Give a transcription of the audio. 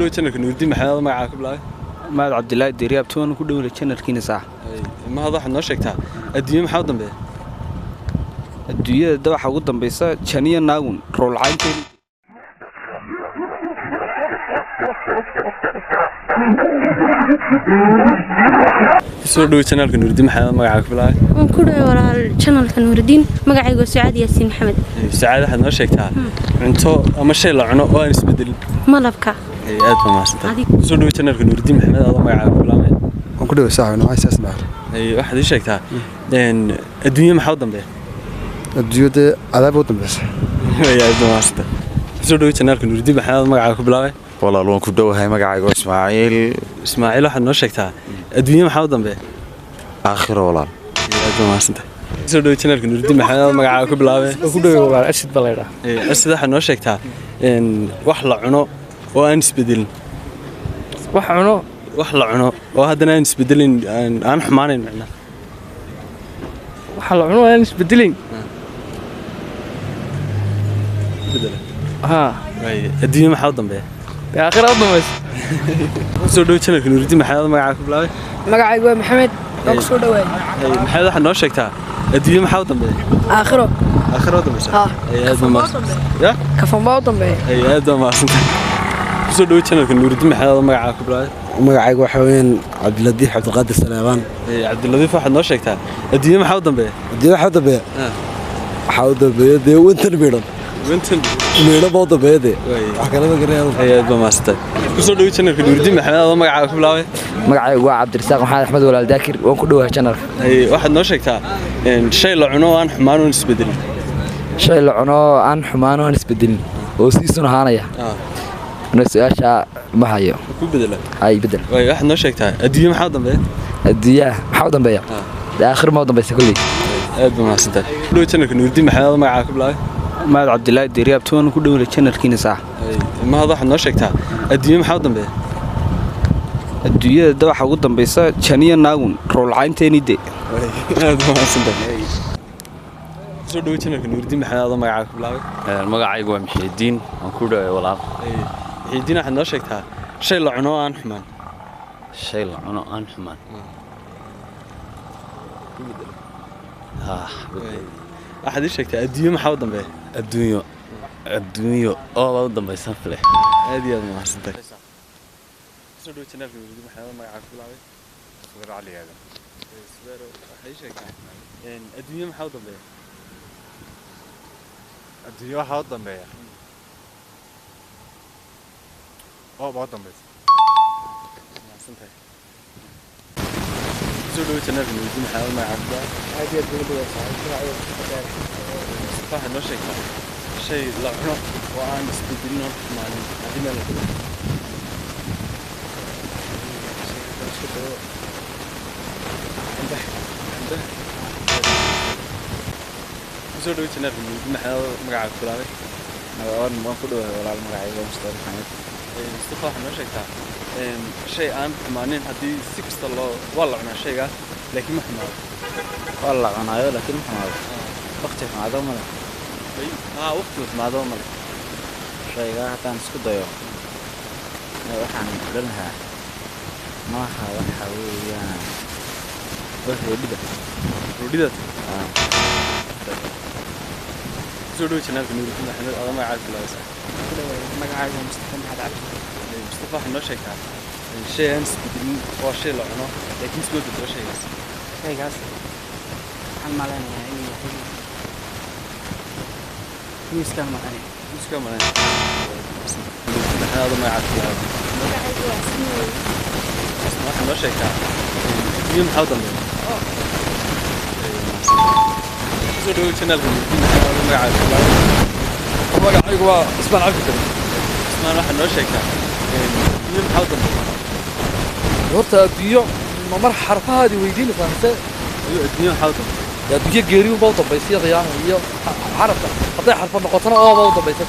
Dhowo channelka Nuuridiin Maxamed, magacaa ku bilaabay? Mahad Cabdilaahi Diiriyaab, tuwan ku dhowla channelkiina saax. Mahad, waxaad noo sheegtaa adduunye maxaa u dambeeya? Adduunyada da waxaa ugu dambaysa janiya naagun roolcaynteeni. Kusoo dhowo channelka Nuuridiin Maxamed, magacaa ku bilaabay? Waan ku dhaway walaal channelka Nuuridiin, magacaygu waa Sucaad Yaasiin Maxamed. Sacaad, waxaad noo sheegtaa cunto ama shay la cuno oo aan isbedelin. Malabka. Aad baa mahadsantahay. Kusoo dhowo channelka Nuuridiin Maxamed, adoo magacaa ku bilaabay? Waan ku dhaway saaxiib, noocay saas macallin. Waxaad ii sheegtaa adduunye maxaa u dambeeya? Adduunyada cadaab u dambaysa. Aad baa mahadsantahay. Kusoo dhowo channelka Nuuridiin Maxamed, magacaa ku bilaabay? Walaal, waan ku dhowahay, magacayga waa Ismaaciil. Ismaaciil, waxaad noo sheegtaa adduunye maxaa u dambeeya? Aakhiro, walaal. Aad baa mahadsantahay. Kusoo dhowo channelka Nuuridiin Maxamed, magacaa ku bilaabay? Waan ku dhaway walaal, Ashid baa laydhaa. Asid, waxaad noo sheegtaa wax la cuno oo aan isbedelin. Wax cuno? Wax la cuno oo haddana aan isbedelin, aan xumaanayn macnaha. Waxa la cuno aan isbedelayn? Bedela. Haa. Adduunye maxaa u dambeeya? Dee aakhira u dambaysa. Kusoo dhowo channelka Nuuridiin Maxamed, magacaa ku bilaabay? Magacaygu waa Maxamed, waan kusoo dhawaay. Maxamed, waxaad noo sheegtaa adduunye maxaa u dambeeya? Aakhiro. Aakhiro u dambaysa? Haa. Aad baa mahadsan ya. Kafan baa u dambeeya. Aad baa mahadsantahay. Kusoo dhowo channelka Nuuridiin Maxamed, magacaa ku bilaabay? Magacaygu waxa weeyaan Cabdiladiif Cabdiqaadir Saleebaan. Cabdiladiif, waxaad noo sheegtaa adduunye maxaa u dambeeya? Adduunyada waxaa u dambeeya, waxaa u dambeeya dee wintan miidhan. Wintan miidhan baa u dambeeya dee, wax kale ma garanaya. Aad baa mahadsantahay. Kusoo dhowo channelka Nuuridiin Maxamed, adoo magacaa ku bilaabay? Magacaygu waa Cabdirasaaq Maxamed Axmed, walaal Daakir, waan ku dhowahay channelka. Waxaad noo sheegtaa shay la cuno oo aan xumaan oon isbedelin. Shay la cuno aan xumaan oon isbedelin oo siisun ahaanaya? Ana su-aasha ma hayo. Ku bedela. Ay bedel. Waxaad noo sheegtaa adduunye maxaa u dambeeya? Adduunyaha maxaa u dambeeya? Dee aakhir ma u dambaysa kolley. Aad baa mahadsantahay. Dhowo channelka Nuuridiin Maxamed, magacaa ku bilaabay? Mahad Cabdilaahi Diiriyaab, tuwan ku dhowla channelkiina saax. Mahad, waxaad noo sheegtaa adduunye maxaa u dambeeya? Adduunyada da waxaa ugu dambaysa janiya naagun roolcaynteeni de. Aad baa mahadsantahay. Kusoo dhowo channelka Nuuridiin Maxamed, adoo magacaa ku bilaabay? Magacaygu waa Muxiidiin, waan ku dhaway walaal. Muxiidiin, waxaad noo sheegtaa shay la cuno oo aan xumaan. Shay la cuno aan xumaan? Waxaad ii sheegtaa adduunye maxaa u dambeeya? Adduunyo, adduunyo ooba u dambaysan file. Aad iyo aad mahadsantahay. Kusoo dhowo channelka Nuuridiin Maxamed, magacaa ku bilaabay? Subeer Cali Aadan. Subeer, waxaad ii sheegtaa adduunye maxaa u dambeeya? Adduunyo waxaa u dambeeya ooba u dambaysa. Mahadsantahay. Kusoo dhowo channelka Nuuridiin Maxamed, magacaa ku bilaabay? Aad iyo aad buu u dhawaa saaxiib, magacaygu waa Mustafa, waxaad noo sheegtaa shay la cuno oo aan isbedelin oon xumaanin haddii meel la dhigo. Cambe. Kusoo dhowo channelka Nuuridiin Maxamed, magacaa ku bilaabay? Waan ku dhowahay walaal, magacaygu waa Mustafa Maxamed. Mustafa, waxaad noo sheegtaa shay aan xumaanin haddii si kasta loo waa la cunaa shaygaa laakiin ma xumaado. Waa la cunaayo laakiin ma xumaado, waqti xumaado male. Haa, waqti xumaado male shaygaa. Haddaan isku dayo waxaan odhan lahaa maaha, waxa weeyaan waa roodhida. Roodhidaad. Kusoo dhowo channelka Nuuridiin Maxamed, adoo magacaa ku bilaabaysa? Magacaygu waa Mustafa Maxamed Cabdi. Mustafa, waxaad noo sheegtaa shay aan isbedelin, waa shay la cuno laakiin isma bedelo shaygaas. Shaygaas waxaan malaynayaa inuu yahay miiskaan maqanay. Miiskaan malayn. Maxamed, adoo magacaa ku bilaabay? Magacaygu waa Asma. Asma, waxaad noo sheegtaa adduunye maxaa u dambeeya? Kusoo dhowo channelka Nuuridiin Maxamed, adoo magacaa ku bilaabay? Magacaygu waa Cismaan Cabdi Karim. Cismaan, waxaad noo sheegtaa adduunye maxaa u dambeeya? Horta adduunyo ma mar xarfahaadii weydiinaysaa mise? Adduunye maxaa u dambeeya? Adduunyo geeri unbaa u dambaysa iyo qiyaama iyo xarafka, hadday xarfa noqotona ooba u dambaysa.